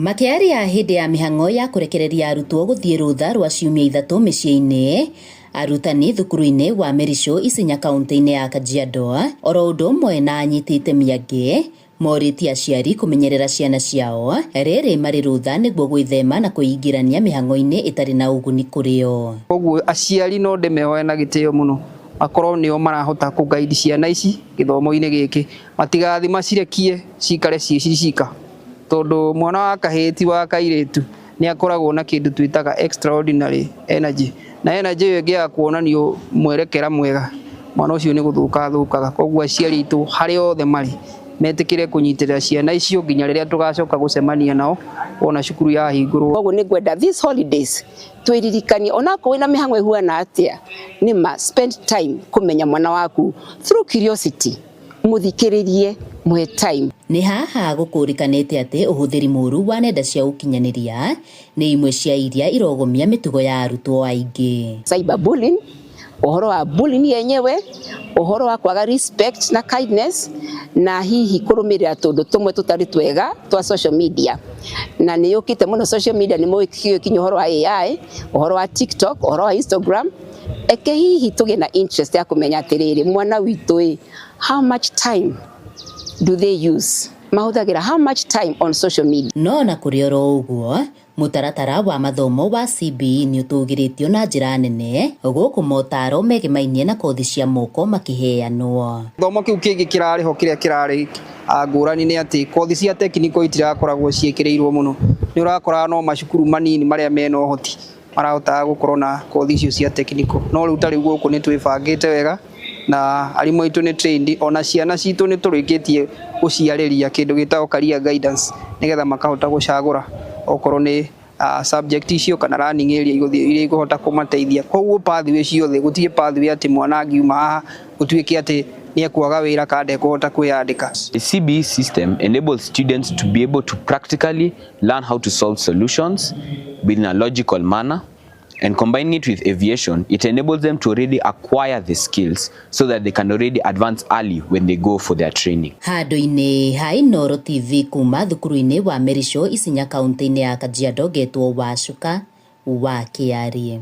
Makĩaria hĩndĩ ya mĩhang'o ya kũrekereria arutwo gũthiĩ rũtha rwa ciumia 3 mĩciĩ-inĩ, arutani thukuru-inĩ wa Merico Isinya kaunti-inĩ ya Kajiado oro ũndũ ũmwe na anyiti itemi angĩ morĩtie aciari kũmenyerera ciana ciao rĩrĩ marĩ rũtha nĩguo gwĩthema na kwĩingĩrania mĩhang'o-inĩ ĩtarĩ na ũguni kũrĩ o. Koguo aciari no ndĩmehoe na gĩtĩo mũno makorwo nĩo marahota kũ guide ciana ici gĩthomo-inĩ gĩkĩ, matigathi macirekie cikare ciĩ cika, tondũ mwana wa kahĩĩ ti wa kairĩtu nĩ akoragwo na kĩndũ twĩtaga extraordinary energy, na energy ĩyo ĩngĩaga kuonanio mwerekera mwega, mwana ũcio nĩ gũthũka athũkaga. Koguo aciari aitũ harĩa othe marĩ metĩkĩre kũnyitĩrĩra ciana icio nginya rĩrĩa tũgacoka gũcemania nao wona cukuru yahingũrwo. Koguo nĩ ngwenda these holidays twĩririkanie onakorwo wĩna mĩhang'o ĩhuana atĩa, nĩ ma spend time kũmenya mwana waku through curiosity, mũthikĩrĩrie, mũhe time. Nĩ haha gũkũrĩkanĩte atĩ ũhũthĩri mũru wa nenda cia ũkinyanĩria nĩ imwe cia iria irogomia mĩtugo ya arutwo aingĩ. Cyber bullying, ũhoro wa bullying yenyewe, ũhoro wa kwaga respect na kindness, na hihi kũrũmĩrĩra tũndũ tũmwe tũtarĩ twega twa social media. Na nĩ yũkĩte mũno social media, nĩ mũĩ kinya ũhoro wa AI, ũhoro wa TikTok, ũhoro wa Instagram. Eke hihi tũgĩe na interest ya kũmenya atĩrĩrĩ, mwana witũ ĩ, how much time do they use? Mahũthagĩra how much time on social media? No na kũrĩ oro ũguo, mũtaratara wa mathomo wa CBE nĩ ũtũgĩrĩtio na njĩra nene gũkũ motaro megemainie na kothi cia moko makĩheanwo. Gĩthomo kĩu kĩngĩ kĩrarĩ ho kĩrĩa kĩrarĩ ngũrani nĩ atĩ kothi cia technical itirakoragwo ciĩkĩrĩirwo mũno. Nĩ ũrakora no macukuru manini marĩa mena ũhoti marahotaga gũkorwo na kothi icio cia technical. No rĩu ta rĩu gũkũ nĩ twĩbangĩte wega na arimũ aitũ nĩ trained, ona ciana citũ nĩ tũrĩkĩtie gũciarĩria kĩndũ gĩtagwo career guidance nĩgetha makahota gũcagũra okorwo nĩ subject icio kana learning area igũthiĩ iria ikũhota kũmateithia. Koguo pathway ciothe gũtirĩ pathway atĩ mwana angiuma haha gũtuĩke atĩ nĩ ekwaga wĩra kana ndekũhota kwĩyandĩka. The CBE system enables students to be able to practically learn how to solve solutions within a logical manner, and combining it with aviation, it enables them to already acquire the skills so that they can already advance early when they go for their training. Handũ-inĩ ha Inooro TV kuma thukuru-inĩ wa Merico Isinya kaunti-inĩ ya Kajiado ngetwo Wacuka wa Kĩarie.